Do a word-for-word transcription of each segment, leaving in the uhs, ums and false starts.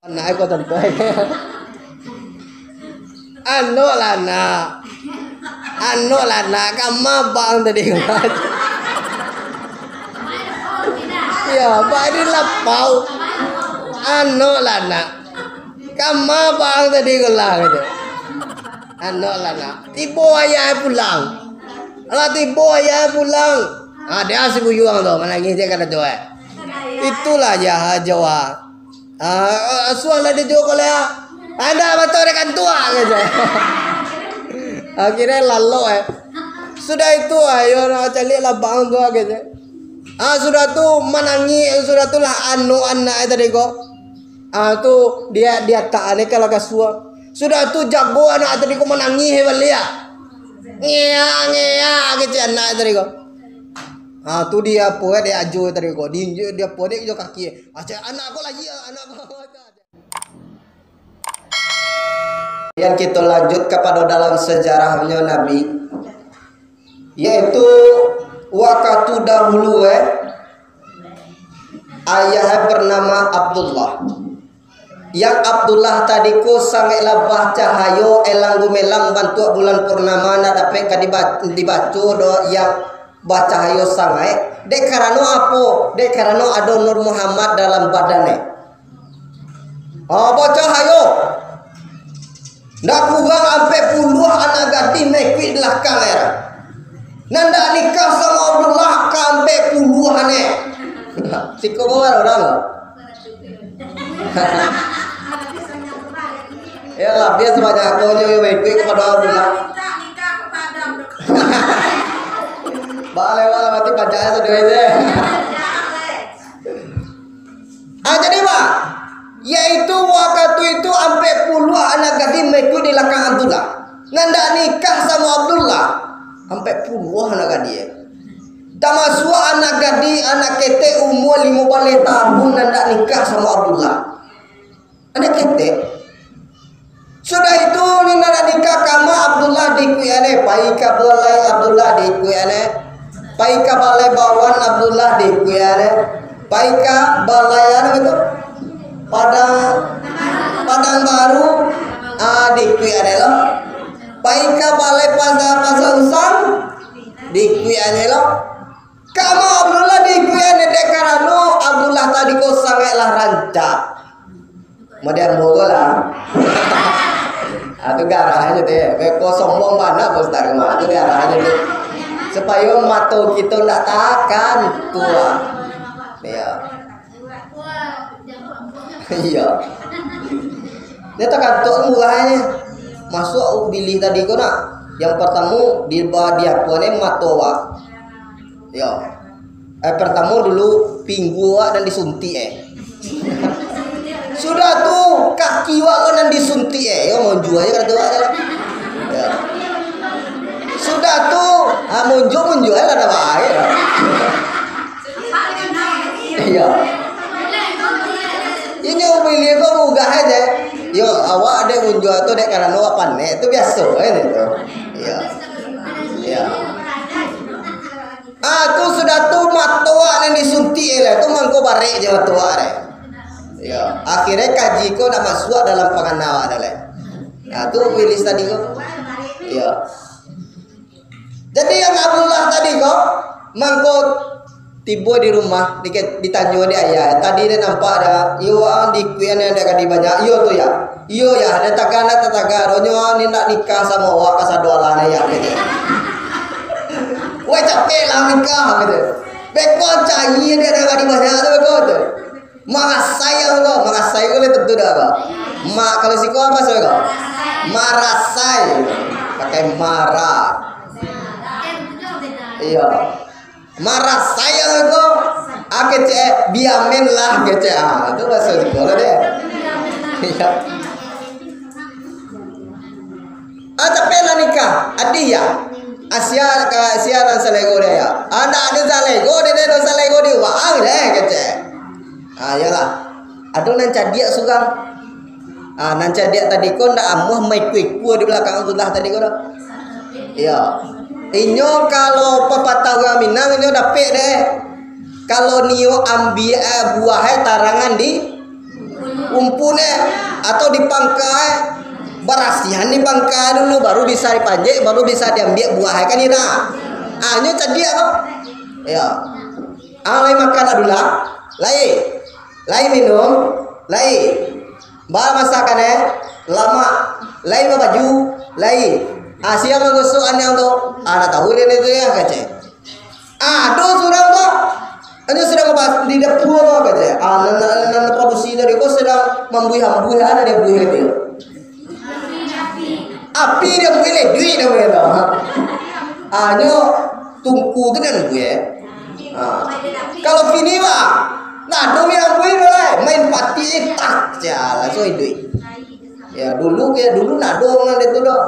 Nak aku contoh. Anok lah nak. Anok lah nak. Kama bang tadi. Ya, bak di lapau. Anok lah nak. Kama bang tadi ko lah gitu. Anok lah nak. Tibo ayah pulang. Alah tibo ayah pulang. Ah, dia si buyuang tu, manangih dia kata tu eh. Itulah jahat Jawa. Ah, asuah lah dia juo ko lah. Anda batua dia kantua gitu. Akhirnya lalok eh. Sudah itu ayo nak cari lah bang tu gitu. Ah, sudah tu manangih, sudah tu lah anu anak eh tadi ko. Ah, tu dia dia tak ada kalau kasua. Sudah tu jago anak tadi ko manangih baliak. Ngeak ngeak kecek anak tadi ko. Ah, tu dia apa eh dia ajo tadi ko. Diinjak dia apa dia jo kaki. Ah, cek anak ko lagi anak ko. Kemudian kita lanjut kepada dalam sejarahnya Nabi, yaitu wakatu dahulu eh, ayah bernama Abdullah. Yang Abdullah tadi ko sangaiklah bacahayo elang gumelang bantuak bulan purnama, ndak dapek ka diba- dibaco doh yang bacahayo sangaik. Dek karano apo? Dek karano ado Nur Muhammad dalam badan eh. Ah, bacahayo. Ndak kurang ampek puluah anak gadih maikuik di lakang eh. Nan ndak nikah samo Abdullah ka ampek puluah aneh. Siko ko urang lo. Ya lah, biar sebanyak ko nyo yo baik-baik kepada Abdullah. Baleh, baleh, mati pajak sajo itu. Ah, jadi, Pak, yaitu wakatu itu ampek puluah anak gadih maikuik di lakang Abdullah. Nan ndak nikah samo Abdullah, ampek puluah anak gadih, eh. Tamasuak anak gadih, anak ketek umua limo baleh tahun nan ndak nikah samo Abdullah. Anak ketek. Sudah itu, ni nan ndak nikah kama Abdullah diikuian eh. Pai ka balai Abdullah diikuian eh. Pai ka balai bawan Abdullah diikuian eh. Pai ka balai anu itu. Padang, Padang Baru, ah, diikuian eh lo. Pai ka balai Pasar, Pasar Usang, diikuian eh lo. Kama Abdullah diikuian eh, dek karano Abdullah tadi ko sangaiklah rancak. Model ambo ko lah. Ah, tu garah aja tu. Beko sombong bana Pak Ustaz Umar. Tu garah aja tu. Supayo mato kito ndak takan tu. Iyo. Iyo. Dia takantuk murah eh. Masuak bilih tadi ko nak. Yang pertamo di ba-, di apo ni mato awak. Yo. Eh, pertamo dulu pinggua awak nan disuntik eh. Sudah tu kaki awak ko nan disuntik eh. Yo, monjua aja kata awak tu. Yo. Sudah tu, ah, monjua-monjua eh, kada baik. Iyo. Inyo umilih ko munggah aja. Yo, awak dek munjua tu dek karano awak panek, tu biaso aja tu. Iyo. Iyo. Ah, tu sudah tu mato awak nan disuntik lah, tu mangko barek je mato awak deh. Iyo. Akhirnyo kaji ko dak masuak dalam pangana awak dah lah. Ah, tu umilih tadi ko. Iyo. Jadi yang Abdullah tadi ko, mangko tibo di rumah, dike-, ditanyo dek ayah, "Tadi den nampak dak, iyo, ah, diikuian nan dak gadih banyak, iyo tu, Yah?" "Iyo, Yah, den taga ndak tataga, donyo, ah, ni ndak nikah samo awak, kasado alah, Yah," gitu. "Weh, capek lah nikah," gitu. "Beko cari dek nan gadih banyak tu, beko," tu. Marasai ko, marasai ko lai tantu dak apo. Ma, kalau siko apo siko? Marasai. Pakai mara. Iyo. Marasai ko. Ah, kecek, biamen lah kecek. Ah, tu bahaso siko lah deh. Iyo. Ah, tapi lah nikah, adih ya. Ah, sia ka, sia nan salego dia ya. Ah, ndak ado salego dia, dia nan salego di waang deh, kecek. Ah, iyolah. Ado nan cadiak surang. Ah, nan cadiak tadi ko ndak amuah maikua-ikua di balakang Abdullah tadi ko doh. Iyo. Inyo kalau papatah urang Minang, inyo dapek deh. Kalau nio ambiak, eh, buah, eh, tarangan di Umpu ne, atau di pangka, barasiahan di pangka dulu, baru bisa dipanjek, baru bisa diambiak buah, kan, ina. Ah, nyo cadiak ko. Yo. Ah, lai makan Abdullah? Lai. Lai minum? Lai. Ba masakan, eh? Lamak. Lai babaju? Lai. Ah, sia manggosok aniang tu? Ah, ndak tahu dek tu, yo, kecek. Ah, ado surang tu. Hanyo sadang ba-, di dapua tu, kecek. Ah, nan, nan, nan padusi tadi ko sadang mambuih-ambuih, ah, nan diambuih tadi. Api diambuih, lai duit namonyo tu. Ah, nyo tungku tu nan buih. Ah. Kalau kini, bah, ndak ado main ambuih tu lai. Main pati, eh, tak, sia, langsuang iduik. Yo, dulu, yo, dulu ndak ado nan itu doh.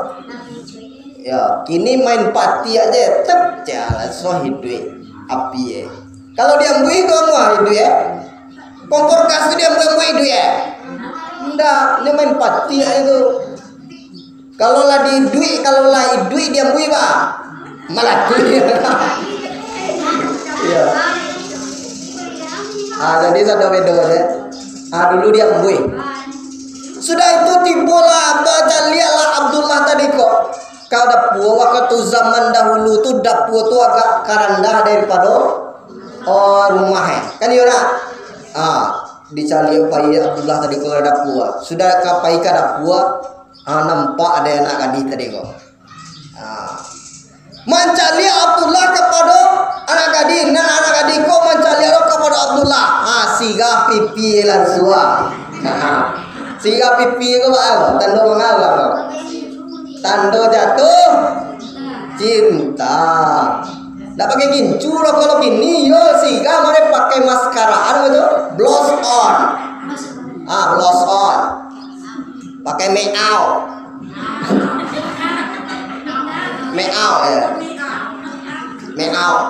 Yo, kini main pati aja, tep, sia, langsuang iduik api, eh. Kalau diambuih tu amuah iduik, eh. Kompor gas tu diambuih-ambuih iduik, eh. Ndak, nyo main pati aja tu. Kalau lah di iduik, kalau lah iduik diambuih, bah. Malah tu. Yo. Ah, jadi sado bedo je. Ah, dulu diambuih. Sudah itu tibolah, bacaliaklah Abdullah tadi ko. Ka dapua, wakatu zaman dahulu tu dapua tu agak ka randah daripado, oh, rumah, eh. Kan iyo nak? Ah, dicaliak pai Abdullah tadi ko ka dapua. Sudah ka pai ka dapua, ah, nampak ado anak gadih tadi ko. Ah. Mancaliak Abdullah kapado anak gadih, nan anak gadih ko mancaliak lo kapado Abdullah. Ah, sirah pipi langsuang. Sirah pipi ko, bah, tando mangarang ko. Tando jatuh cinta. Ndak pakai gincu doh kalau kini, yo, sirah mah pakai maskara, anu tu, blush on. Ah, blush on. Pakai make out. Make out, yo. Make out.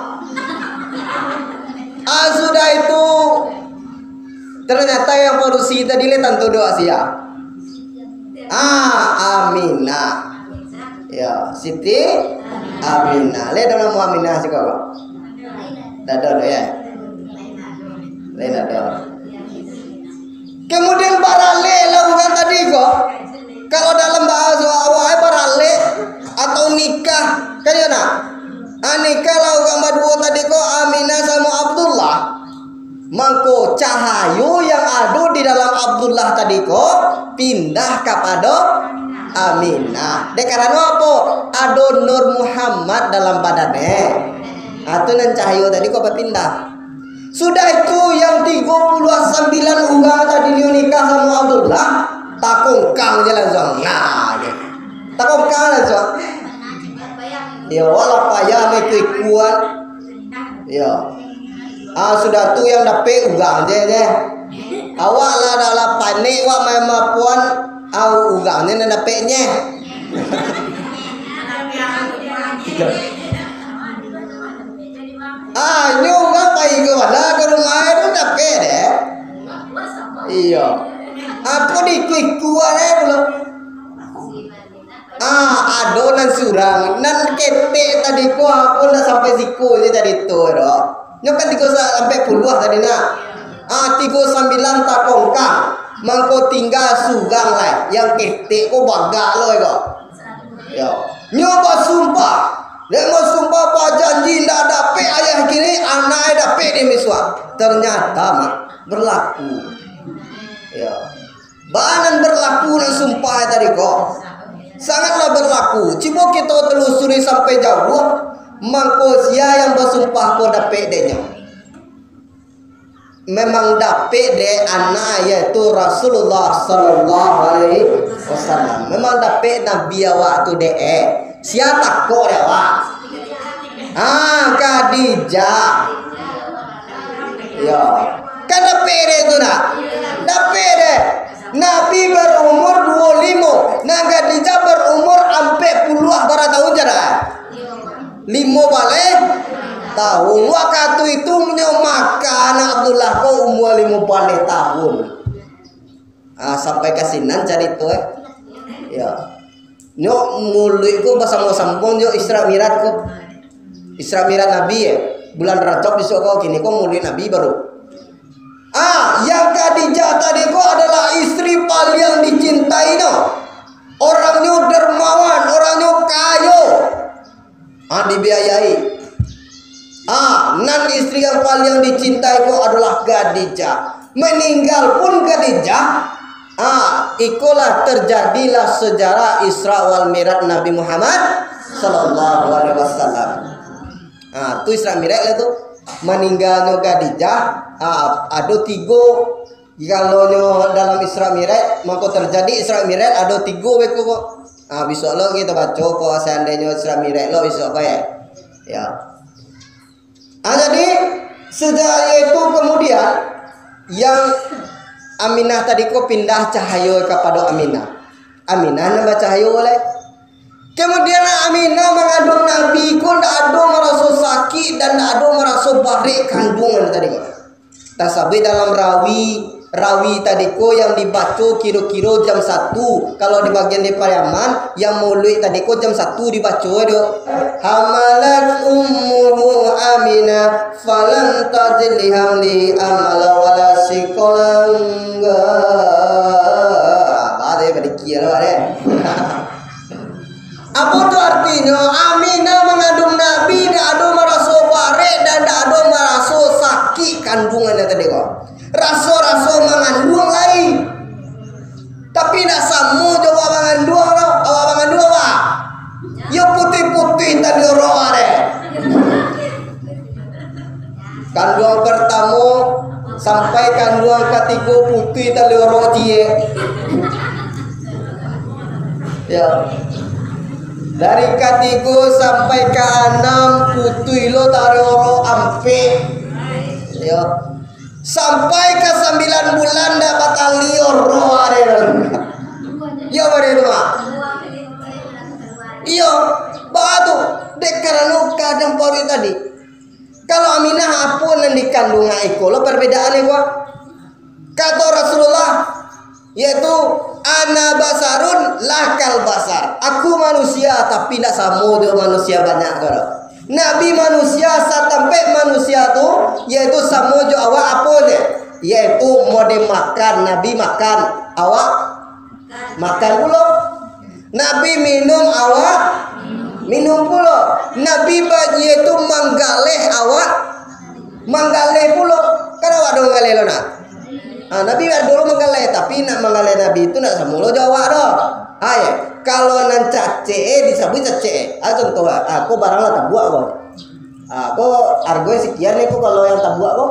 Ah, sudah itu, ternyata yang padusi tadi lai tantu doh sia. Ah, Aminah. Yo, Siti Aminah. Lai ado namo Aminah siko ko? Ndak ado doh, yo? Lai ndak ado. Kemudian baraleklah urang tadi ko. Kalau dalam bahasa awak, eh, baralek atau nikah, kan iyo nah? Ah, nikahlah urang baduo tadi ko, Aminah samo Abdullah. Mangko cahayo yang ado di dalam Abdullah tadi ko pindah kapado Aminah. Dek karano apo? Ado Nur Muhammad dalam badan, eh. Ah, tu nan cahayo tadi ko bapindah. Sudah itu, yang tigo puluah sambilan urang tadi nio nikah samo Abdullah, takongkang je langsuang. Nah, je. Takongkang langsuang. Yo, walah payah main ikua-ikuan. Yo. Ah, sudah tu yang dapek urang je, je. Awak lah, dah lah panek, wak main mapuan, ah, urang je nan dapeknyo. Ah, nyo urang pai ka bana, ka rumah tu dapek deh. Iyo. Apo diiku-iku deh pulo. Ah, ado nan surang, nan ketek tadi ko, apo ndak sampai siko je tadi tu doh. Nyo kan tigo sa-, ampek puluah tadi nah. Ah, tigo sambilan takongkang. Mangko tingga surang lai. Yang ketek ko bagak lo ko. Yo. Nyo basumpah. Nyo basumpah bajanji ndak dapek ayah kini, anak dapek di misuak. Ternyata, Mak, berlaku. Yo. Baa nan berlaku nan sumpah tadi ko? Sangatlah berlaku. Cubo kito telusuri sampai jauah, mangko sia yang basumpah ko dapek dek nyo. Memang dapek dek anak, yaitu Rasulullah sallallahu alaihi wasallam. Memang dapek Nabi awak tu dek, eh. Sia takok dek awak? Ah, Khadijah. Yo. Kan dapek dek tu nak? Dapek dek. Nabi berumur duo limo, nan Khadijah berumur ampek puluah bara tahun je dah? Limo baleh tahun. Wakatu itu nyo makan Abdullah ko umua limo baleh tahun. Ah, sampai ka sinan carito, eh. Ya. Nyo muluik ko basambung-sambung jo Isra Mi'raj ko. Isra Mi'raj Nabi, eh. Bulan Rajab bisuak ko, kini ko muluik Nabi baru. Ah, yang Khadijah tadi ko adalah istri paliang dicintainyo. Orangnyo dermawan, orangnyo kayo. Ah, dibiayai. Ah, nan istri yang paliang dicintai ko adalah Khadijah. Maninggal pun Khadijah, ah, ikolah terjadilah sejarah Isra wal Mi'raj Nabi Muhammad sallallahu alaihi wasallam. Ah, tu Isra Mi'raj lah tu. Maninggalnyo Khadijah, ah, ado tigo. Kalonyo dalam Isra Mi'raj, mangko terjadi Isra Mi'raj ado tigo beko ko. Ah, bisuak lo kita baco ko, seandainyo Isra Mi'raj lo bisuak ko, ya. Ya. Ah, jadi, sejak itu kemudian, yang Aminah tadi ko pindah cahayo kapado Aminah. Aminah nan bacahayo lai. Kemudian Aminah mangandung Nabi ko ndak ado maraso sakik dan ndak ado maraso barek kanduangan tadi ko. Tasabuik dalam rawi, rawi tadi ko yang dibaco kiro-kiro jam satu. Kalau di bagian di Pariaman, yang mauluik tadi ko jam satu dibaco tu. Hamalat ummuhu Aminah, falam tajid lihamli amala wala siqolan. Apa deh, pada kira lah deh. Apo tu artinyo? Aminah mangandung Nabi, dak ado maraso barek dan dak ado maraso sakik kanduangan tadi ko. Raso-raso mangandung lai. Tapi ndak samo jo awak mangandung lo. Awak mangandung apa? Yo putuih-putuih tadi urok deh. Kanduang partamo sampai kanduang katigo putuih tali urok ciek. Ya. Dari katigo sampai ka anam putuih lo tali urok ampek. Ya. Sampai ka sambilan bulan ndak batali urok ade. Iyo, bade tu, Mak. Iyo, baa tu. Dek karano kadang paruik tadi. Kalau Aminah, apo nan dikanduang iko lo parbedaan iko? Kato Rasulullah, yaitu, "Ana basarun la kal basar." Aku manusia, tapi ndak samo jo manusia banyak ko. Nabi manusia, satampek manusia tu, yaitu samo jo awak apo je? Yaitu mode makan, Nabi makan, awak makan pulo. Nabi minum, awak minum pulo. Nabi ba-, yaitu manggaleh, awak manggaleh pulo. Kan awak ado manggaleh lo nak? Ah, Nabi ado lo manggaleh, tapi nak manggaleh Nabi tu nak samo lo jo awak doh. Ai, kalau nan cacek, eh, disabuik cacek, eh. Ah, contoh, ah, ko barang lah tabuak ko. Ah, ko hargo sekian ni ko kalau yang tabuak ko.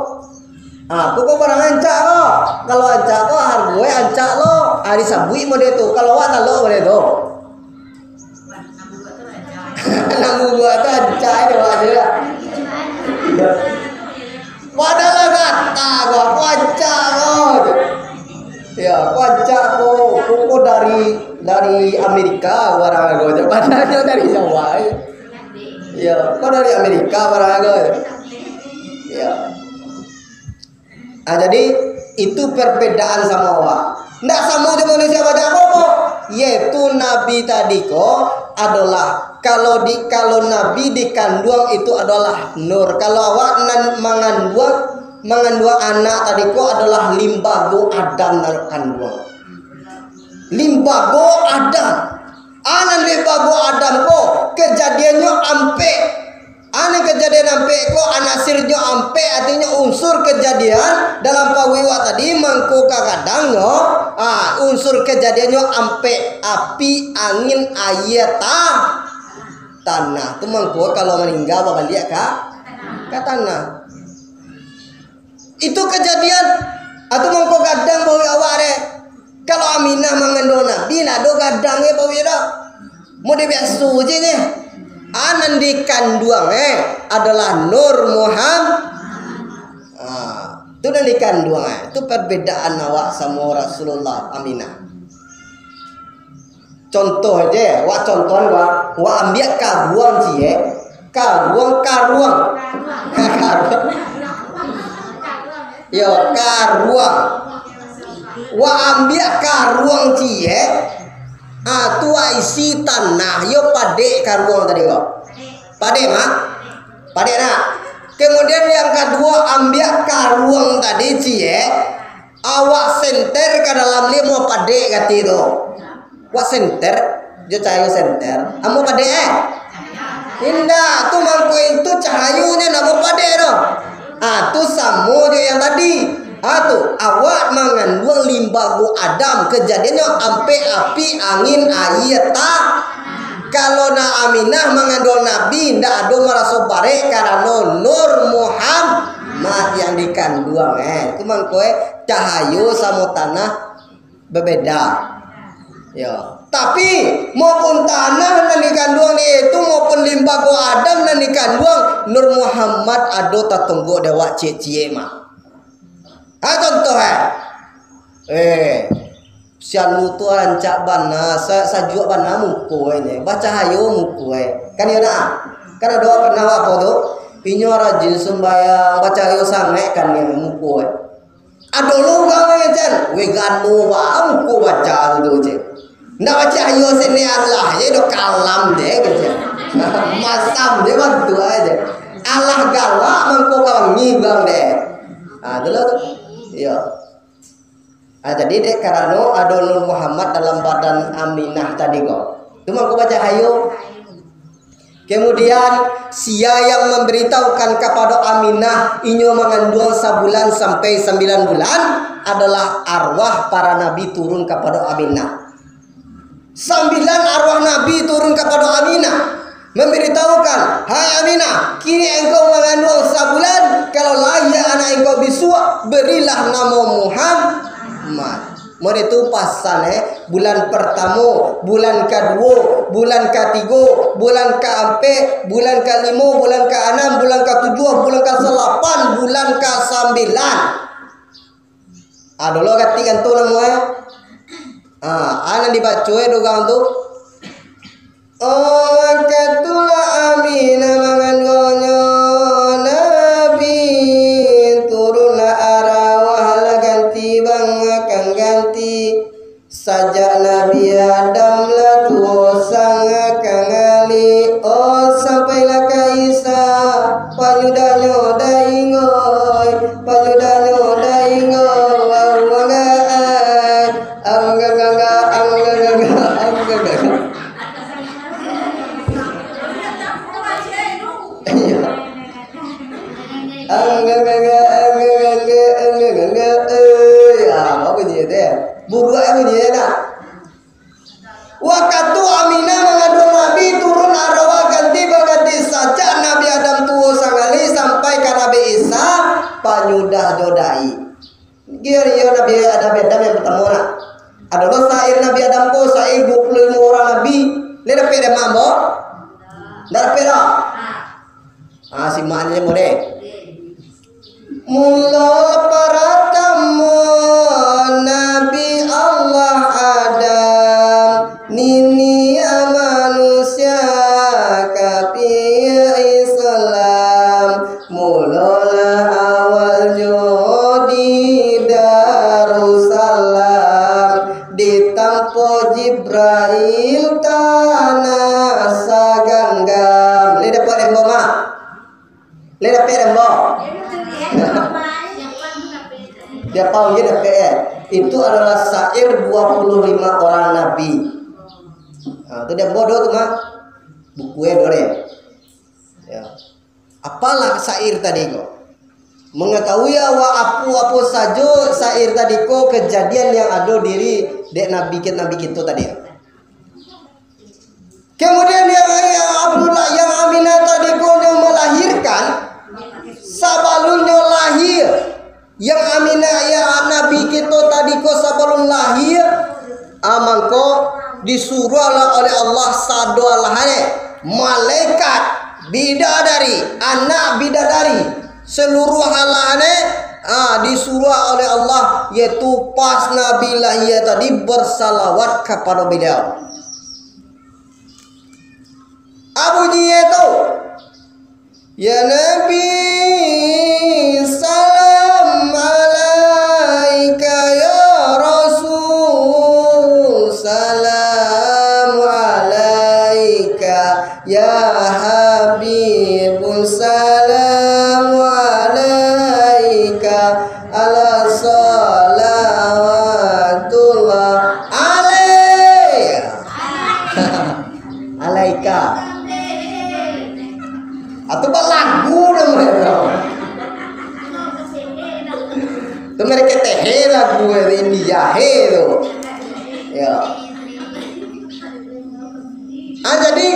Ah, ko, ko barang ancak ko. Kalau ancak ko, hargo ancak lo. Ah, disabuik mode tu. Kalau awak talok mode tu. Nan bubuak tu ancak je, Pak, je lah. Padahal kata ko, ko ancak ko. Ya, ko ancak ko, ko, ko dari, dari Amerika barang ko. Padahal dari Jawa, ya. Ya, ko dari Amerika barang ko. Ya. Ah, jadi, itu perbedaan samo awak. Ndak samo jo manusia banyak ko. Yaitu Nabi tadi ko adolah, kalau di, kalau Nabi dikanduang itu adolah nur. Kalau awak nan manganduang, manganduang anak tadi ko adolah limbago Adam nan kanduang. Limbago Adam. Anan limbago Adam ko, kejadiannyo ampek. Anan kejadian ampek ko, anasirnyo ampek, artinyo unsur kejadian dalam paruik awak tadi mangko kagadang nyo, ah, unsur kejadiannyo ampek, api, angin, aia, ta-, tanah. Tu mangko kalau maningga babaliak ka, ka tanah. Itu kejadian, atau mangko gadang paruik awak deh. Kalau Aminah mangandung Nabi, ndak ado gadang eh paruik dah. Mode biaso je neh. Ah, nan dikanduang eh adalah Nur Muhammad. Ah, tu nan dikanduang eh. Tu perbedaan awak samo Rasulullah, Aminah. Contoh je, wak contohan wak, wak ambiak karuang ciek, karuang, karuang. Karuang. Yo, karuang. Wak ambiak karuang ciek, ah, tu wak isi tanah, yo padek karuang tadi ko. Padek, Mak? Padek nak? Kemudian yang kaduo, ambiak karuang tadi, ciek, awak senter ka dalam limo padek kati tu. Wak senter, jo cahayo senter. Amuah padek, eh? Indak, tu mangko itu cahayonyo ndak amuah padek tu. Ah, tu samo jo yang tadi. Ah, tu, awak manganduang limbago Adam, kajadiannyo ampek, api, angin, aia, ta-, kalau nak Aminah manganduang Nabi, ndak ado maraso barek karano Nur Muhammad yang dikanduang, eh. Itu mangko, eh, cahayo samo tanah babeda. Ya. Tapi, maupun tanah nan dikanduang di itu, maupun limbago Adam nan dikanduang, Nur Muhammad ado tatunggok di awak ciek-ciek mah. Ha, contoh, eh. Eh, si Anu tu rancak bana, sa-, sajuak bana muko, eh, nyo. Bacahayo muko, eh. Kan iyo nak? Kan ado pernah apo tu? Inyo rajin sumbayang, bacahayo sangaik kan nyo muko, eh. Ado lo urang nan can, weh gano baa muko baca tu, cek. Ndak bacahayo sene alah je, dah kalam je, kecek. Masam je bantu aja. Alah galak mangko ka wangi urang deh. Ah, tu lah tu. Iyo. Ah, jadi dek karano ado Nur Muhammad dalam badan Aminah tadi ko. Tu mangko bacahayo. Kemudian, sia yang mambaritahukan kapado Aminah, inyo manganduang sabulan sampai sambilan bulan, adalah arwah para nabi turun kapado Aminah. Sambilan arwah nabi turun kapado Aminah, mambaritahukan, "Hai Aminah, kini engkau manganduang sabulan, kalau lahia anak engkau bisuak, barilah namo Muhammad." Mode tu pasan, eh, bulan partamo, bulan kaduo, bulan katigo, bulan kaampek, bulan kalimo, bulan kaanam, bulan katujuah, bulan kasalapan, bulan kasambilan. Ah, dolo ganti kan tu namo, eh. Ah, ah, nan dibaco, eh, dogang tu. Oh, wakatu lah Aminah manganduangnyo, Nabi turunlah arwah lah ganti bang akan ganti. Sajak Nabi Adam lah tuo sangakan ngali, oh, sampailah ka Isa, panyudahnyo dah inggoi, panyudahnyo dah inggoi, wau anggaai, anggagaga, anggagaga, anggagaga. Iya. Angga, angga, angga, angga, angga, angga, angga, eh. Ah, apa bunyi itu ya? Buruak bunyi ya, nak? Wakatu Aminah manganduang Nabi, turun arwah ganti baganti sajak Nabi Adam tuo sangali sampai ka Nabi Isa, panyudah jo dai. Iyo, iyo, Nabi Adam, Adam yang partamo, nak. Ado lo syair Nabi Adam ko, syair duo puluah limo urang nabi. Lai dapek dek ambo? Ndak dapek doh? Ah, simak aja, Bang, deh. Mulo paratamo Nabi Allah Adam, niniak manusia kapia Islam. Mulolah awalnyo di Darussalam, ditampo Jibrail tanah saganggam. Lai dapek dek ambo mah? Lai dapek dek ambo? Dia tahu dia dapek, eh. Itu adalah syair dua puluh lima orang nabi. Nah, tu dek ambo doh tu mah. Buku eh doh deh. Ya. Apalah syair tadi ko? Mangatahui awak apo-apo sajo syair tadi ko, kajadian yang ado diri dek nabi kit-, nabi kito tadi. Kemudian yang, yang Abdullah, yang Aminah tadi ko nyo malahirkan, sabalunnyo lahia, yang Aminah, ya, Nabi kito tadi ko sabalun lahia, ah, mangko disuruahlah oleh Allah sadoalahnyo malaikat bidadari, anak bidadari, saluruah alahnyo, ah, disuruah oleh Allah, yaitu pas Nabi lahia tadi bersalawat kapado beliau. Ah, bunyi tu. Ya Nabi, salam alaika, ya Rasul, salam alaika, ya Habib, salam Ka. Atau balagu namonyo. Tu mereka tehe lagu India he tu. Ya. Ah, jadi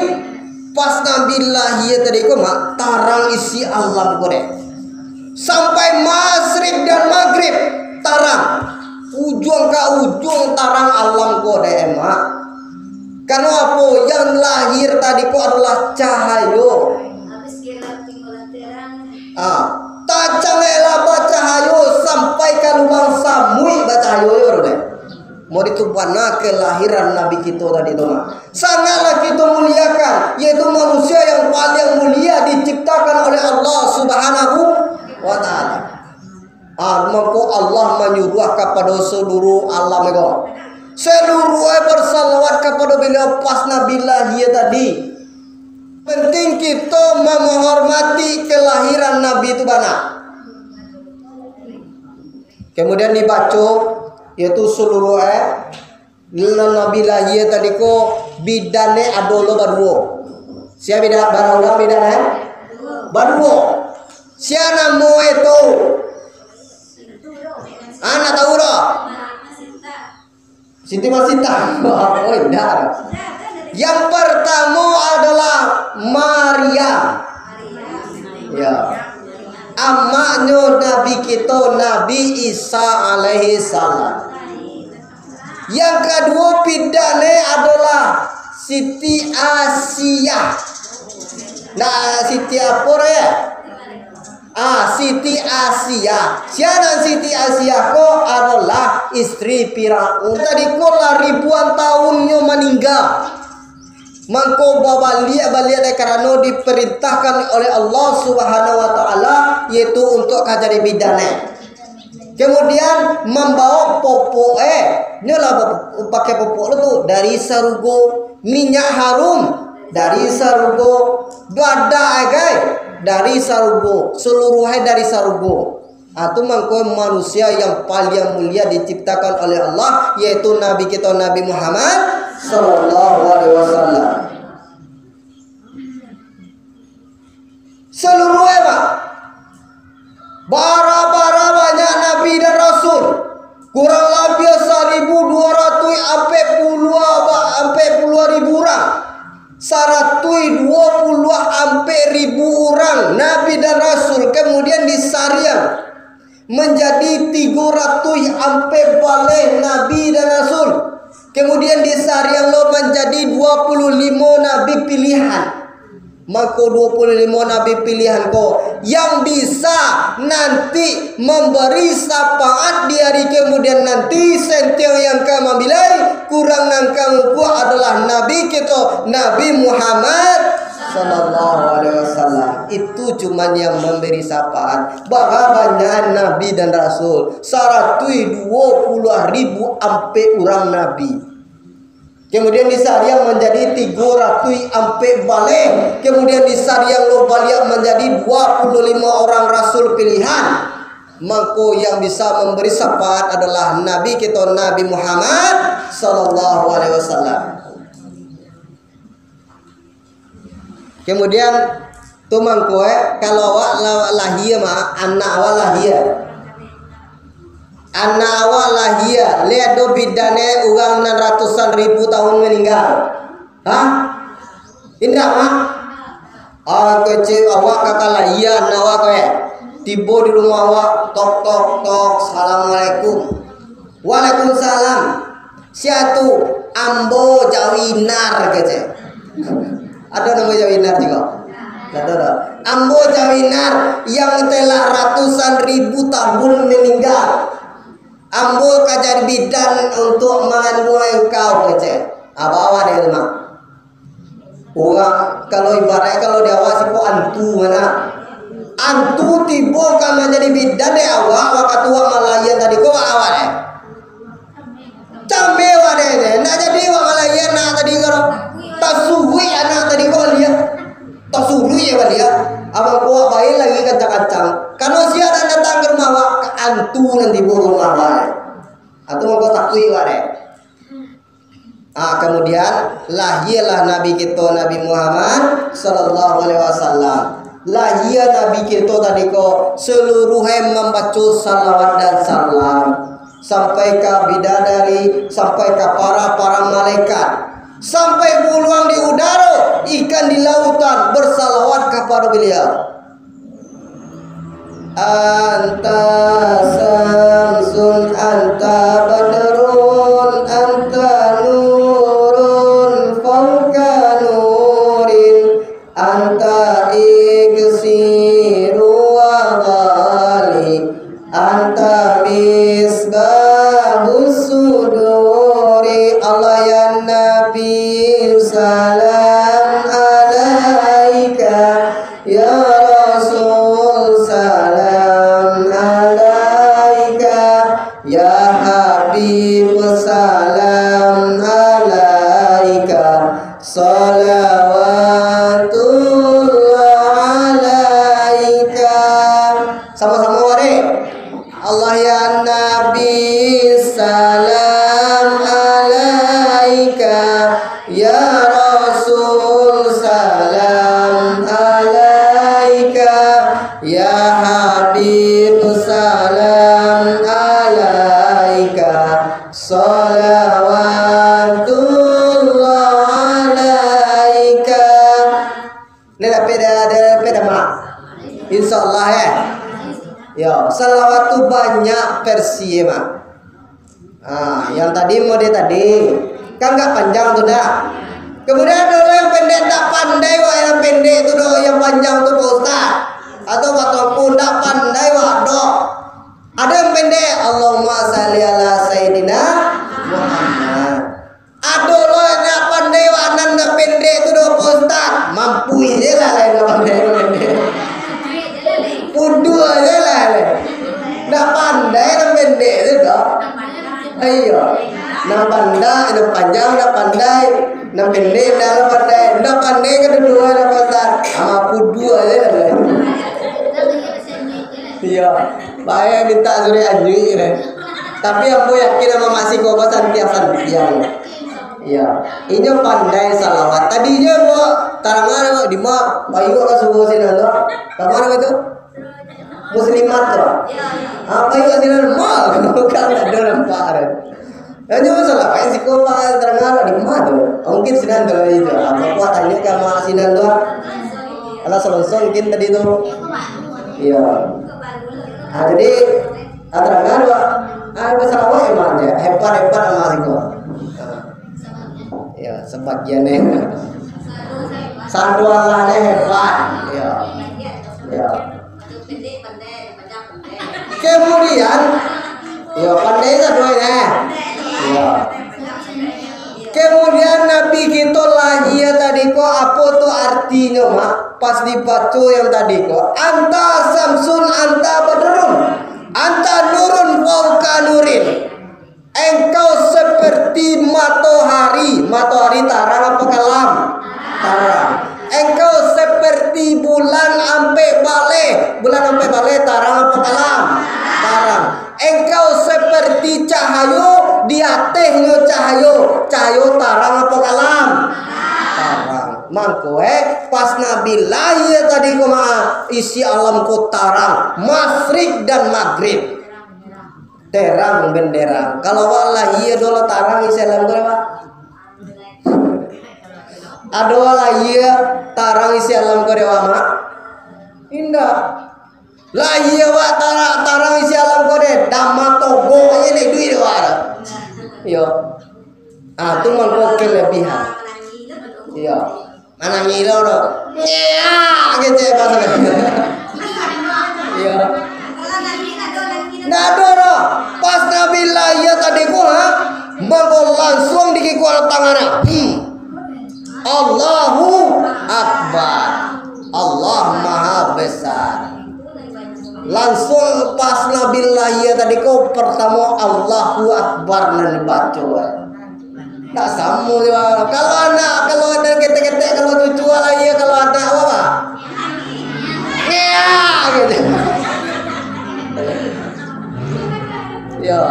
pas Nabi lahia tadi ko, Mak, tarang isi alam ko deh. Sampai masyrik dan maghrib tarang. Ujuang ka ujuang tarang alam ko deh, Mak. Karano apo? Yang lahir tadi ko adalah cahayo. Ah, tacangeklah bacahayo sampai ka lubang samuik bacahayo yo deh. Mau itu bana kelahiran Nabi kito tadi tu, Mak. Sangatlah kito muliakan, yaitu manusia yang paling mulia diciptakan oleh Allah Subhanahu wa Ta'ala. Ah, mangko Allah manyuruah kapado saluruah alam ko, saluruah bersalawat kapado beliau pas Nabi lahia tadi. Penting kito menghormati kelahiran Nabi tu bana. Kemudian dibaco, yaitu saluruah, eh, Nan Nabi lahia tadi ko, bidan e ado lo baduo. Sia bidan, bara urang bidan e? Baduo. Sia namo e tu? Ah, nak tahu doh? Siti Masita. Oh, indak. Yang pertamo adalah Maryam. Ya. Amaknyo Nabi kito, Nabi Isa alaihi salam. Yang kaduo, bidan e adolah Siti Asiah. Nah, Siti apo, Rek? Ah, Siti Asiah. Sia nan Siti Asiah ko adolah istri Firaun. Tadi ko lah ribuan tahun nyo maningga. Mangko babaliak-baliak dek karano diperintahkan oleh Allah Subhanahu wa Ta'ala, yaitu untuak ka jadi bidan e. Kemudian mambaok popok e, nyo lah pakai popok lo tu dari sarugo, minyak harum dari sarugo, dada agai dari sarugo, saluruh e dari sarugo. Ah, tu mangko manusia yang paling mulia diciptakan oleh Allah, yaitu Nabi kito Nabi Muhammad sallallahu alaihi wasallam. Saluruh e, Pak. Bara-bara banyak nabi dan rasul. Kurang labiah saribu duo ratuih ampek puluah ba-, ampek puluah ribu urang. Saratuih duo puluah ampek ribu urang nabi dan rasul, kemudian disariang manjadi tigo ratuih ampek baleh nabi dan rasul. Kemudian disariang lo manjadi duo puluah limo nabi pilihan. Mako, duo puluah limo nabi pilihan ko yang bisa nanti mambari syafaat di ari kemudian nanti, sentiang yang ka mamilai, kurang nan ka mangkuak adolah Nabi kito, Nabi Muhammad sallallahu alaihi wasallam. Itu cuman yang mambari syafaat. Bara banyak nabi dan rasul? Saratuih duo puluah ribu ampek urang nabi. Kemudian disariang manjadi tigo ratuih ampek baleh. Kemudian disariang lo baliak manjadi duo puluah limo urang rasul pilihan. Mangko yang bisa mambari syafaat adolah Nabi kito, Nabi Muhammad sallallahu alaihi wasallam. Kemudian, tu mangko, eh, kalau awak la-, lahia mah, anak awak lahia. Anak awak lahia, lai ado bidan e urang nan ratusan ribu tahun maningga. Hah? Indak, mah? Ah, kecek awak ka lahia anak awak ko, eh. Tibo di rumah awak, tok, tok, tok, "Assalamualaikum." "Waalaikumsalam. Sia tu?" "Ambo Jawinar," kecek. Ado namo Jawinar juo? Ado, ado. "Ambo Jawinar yang telah ratusan ribu tahun maningga. Ambo ka jadi bidan untuak manganduang engkau," kecek. Apo awak dek tu, Mak? Urang, kalau ibaratnyo, kalau di awak siko antu, mano? Antu tibo ka manjadi bidan dek awak, wakatu awak malahia tadi ko, awak dek. Cambe awak dek, nak jadi awak malahia anak tadi ko. Tasuruik anak tadi ko, liak. Tasuruik awak liak. Abang ko awak bae lagi kancang-kancang. Karano sia nan datang ka rumah awak, antu nan tibo ka rumah awak. Atau mangko takuik awak dek. Ah, kemudian, lahialah Nabi kito, Nabi Muhammad sallallahu alaihi wasallam. Lahia Nabi kito tadi ko, seluruh e mambaco salawat dan salam. Sampai ka bidadari, sampai ka para-para malaikat. Sampai buluang di udaro, ikan di lautan bersalawat kepada beliau. Anta samsun, anta badrun, anta nurun fauka nurin, anta iksiru wa ghali, anta misbahus suduri. Allah ya Nabi, salam alaika. Ya Rasul, salam alaika. Ya Habib, salam alaika. Salawatullah alaika. Sama-sama, wari. Allah ya Nabi, salam alaika. Ya Rasul, salam alaika. Ya Habib, salam alaika. Salawatullah alaika. Ni dapek dah, dah dapek dah, Mak? Insya Allah, eh. Yo, salawat tu banyak versi, Mak. Ah, yang tadi model tadi. Kan agak panjang tu dah. Kemudian ado yang pendek, tak pandai wak yang pendek tu doh, yang panjang tu, Pak Ustaz. Atau Pak Tuanku, tak pandai wak doh. Ado yang pendek, Allahumma salli ala Sayyidina Muhammad. Ado lo nan pandai wak nan, nan pendek tu doh, Pak Ustaz. Mampu je lah, lah, nan pandai, nan pendek. Puduah je lah, lah. Nak pandai nan pendek tu doh. Iyo. Nan pandai, nan panjang nak pandai. Nan pendek nak lah pandai. Nak pandai ka duo-duo nak, Pak Ustaz. Ama puduah je lah, lah. Iyo. Bae mintak suruah anjuik je. Tapi ambo yakin ama masih kokoh santiang-santiang. Iyo. Inyo pandai salawat. Tadi je ambo tarangan, di ma, payu ka subuh sinan tu. Ka ma tu? Muslimat tu. Ah, payu ka sinan, ma. Bukan, tak ado nampak tu. Inyo salawat siko, Pak, tarangan di ma tu. Mungkin sinan tu lah itu. Apa kuat tanya ka ma sinan tu? Alah, selonsong mungkin tadi tu. Iyo. Ah, jadi, ah, tarangan, Pak. Ah, basalawat emang je. Hebat-hebat ama siko. Ya, sebagian ni. Sanduangan ni hebat. Ya. Ya. Kemudian, ya, pandai satu ni. Ya. Kemudian Nabi kito lahia tadi ko, apo tu artinyo, Mak? Pas dibaco yang tadi ko, anta samsun, anta badrun, anta nurun fauka nurin. Engkau seperti matohari. Matohari tarang apa kalam? Tarang. Engkau seperti bulan ampek baleh. Bulan ampek baleh tarang apa kalam? Tarang. Engkau seperti cahayo, di atehnyo cahayo. Cahayo tarang apa kalam? Tarang. Mangko, eh, pas Nabi lahia tadi ko, ma, isi alam ko tarang, masyrik dan magrib. Terang benderang. Kalau awak lahia dulu tarang isi alam ko, Pak? Ado lahia tarang isi alam ko dek awak, Mak? Indak. Lahia awak tarang, tarang isi alam ko dek, dama tobo aja dek duit awak tu. Iyo. Ah, tu mangko kelebihan. Iyo. Manangih lo tu. Iya, kecek bahasa. Iya. Ndak ado doh. Pas Nabi lahia tadi ko, ha? Mangko lansuang dikikuak tangan, ha? Hmm. Allahu Akbar. Allah Maha Besar. Lansuang pas Nabi lahia tadi ko, partamo Allahu Akbar nan dibaco. Ndak samo jo, kalau anak, kalau anak ketek-ketek, kalau cucu lah, iyo, kalau anak apo, Pak? Iya, gitu. Yo.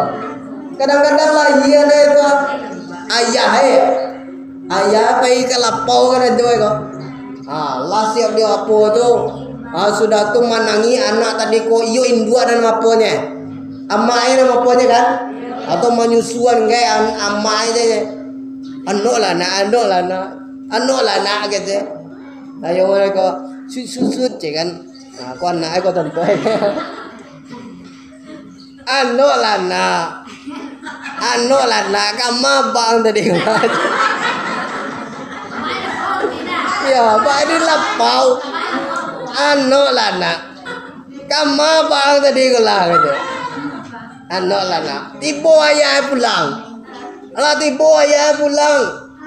Kadang-kadang lah, iyo, deh, itu, ayah Ayah, ayah pai ka lapau karajo ko. Ha, lah siap di apo tu. Ha, sudah tu manangih anak tadi ko, iyo induak dan aponyo. Amaknyo nama aponyo kan? Atau manyusuan gai an-, amaknyo je. Anok lah nak, anok lah nak. Anok lah nak kecek. Ayo mereka sut-sut-sut je kan. Nah, ko anak ko tonton. Anok lah nak. Anok lah nak. Kama bang tadi ko lah. Ya, bak di lapau. Anok lah nak. Kama bang tadi ko lah gitu. Anok lah nak. Tibo ayah pulang. Alah tibo ayah pulang.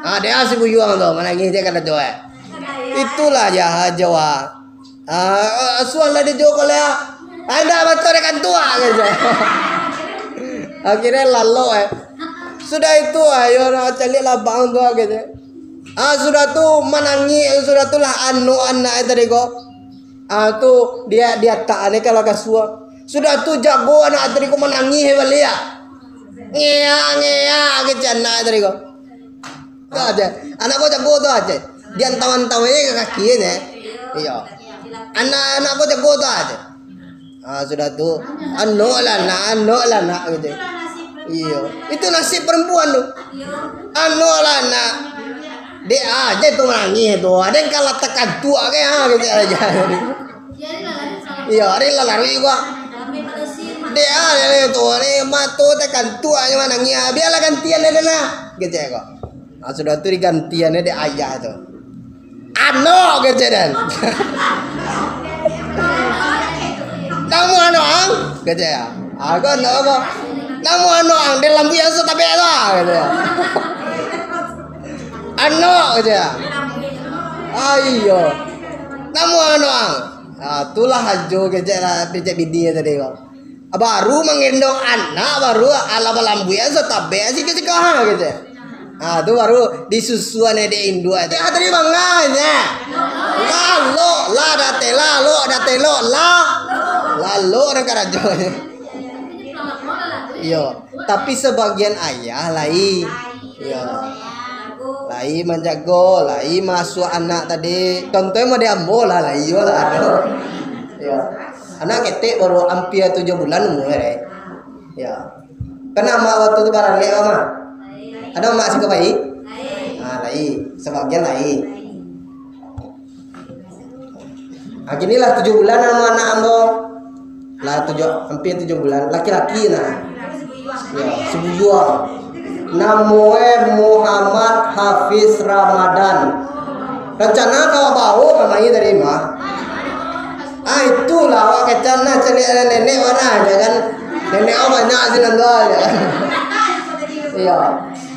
Ah, dia si buyuang tu manangih je kata tu eh. Itulah jahat Jawa. Ah, asuah lah di Joko lah. Anda batua dekan tuak, kecek. Akhirnya lalok eh. Sudah itu, ayo nak caliak lah bang tu, kecek. Ah, sudah tu manangih, sudah tu lah anu anak eh tadi ko. Ah, tu dia, dia tak aneh kalau kasua. Sudah tu jago anak tadi ko manangih baliak. Ngeak, ngeak, kecek anak tadi ko. Tu aja. Anak ko jago tu aja. Diantau-antau aja ka kaki aja. Iyo. Anak-anak ko jago tu aja. Ah, sudah tu, anok lah nak, anok lah nak gitu. Iyo. Itu nasib perempuan tu. Anok lah nak. Dek aja tu manangih tu. Ada yang kalah tekan tuak ke ha gitu aja. Iyo, ada yang lalari juga. Dek ah, dia tu, ni mato tekan tuak aja manangih. Biarlah gantian dia lah. Gitu ya kok. Ah, sudah tu digantiannya dek ayah tu. Anok kecek den. Namo anok ang? Kecek ya. Aku anok apa? Namo anok ang? Dia lambu yang setabek tu ah, kecek ya. Anok kecek ya. Ayo. Namo anok ang? Ah, itulah ajo kecek lah, kecek bini tadi kau. Baru manggendong anak, baru alah balambuian satabek siko-siko ha, gitu. Ha, tu baru disusuan dek induak tu. Ah, tadi manganya. Lalok, lah dateh, lalok, dateh, lok, lah. Lalok dah karajo. Iyo, tapi sebagian ayah lai. Iyo. Lai manjago, lai masuak anak tadi. Contohnya model ambo lah, lai yo lah ado. Iyo. Anak ketek baru ampia tujuah bulan umua, eh. Ya. Kan amak waktu tu baralek, Mak? Ado amak siko pai? Ah, lai. Sabagian lai. Ah, kini lah tujuah bulan amak anak ambo. Lah tujuah, ampia tujuah bulan. Laki-laki nah. Ya, si buyuang. Namoe Muhammad Hafiz Ramadan. Rancana ka bao ka mai dari mah. Ah, itulah awak kecek nah, caliak nenek mana aja kan. Nenek awak banyak sinan tu aja. Iya.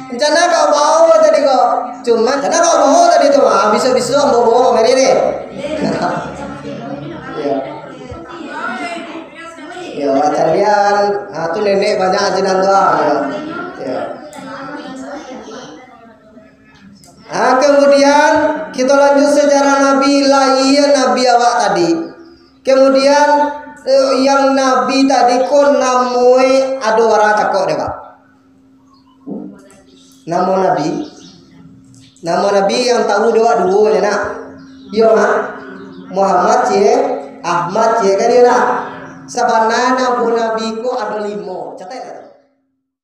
Rancana ka bao tadi ko. Cuma rancana ka bao tadi tu mah, bisa-bisa ambo bao ka mari deh. Iya. Yo, calian, ah, tu nenek banyak sinan tu, ah, yo. Yo. Ah, kemudian, kita lanjut sejarah Nabi, lahia Nabi awak tadi. Kemudian, eh, yang Nabi tadi ko namoe ado urang cakok dek, Pak. Namo Nabi? Namo Nabi yang tahu dek awak duo je nak. Iyo, ha? Muhammad cie, Ahmad cie, kan iyo nak? Sabana namo Nabi ko ado limo.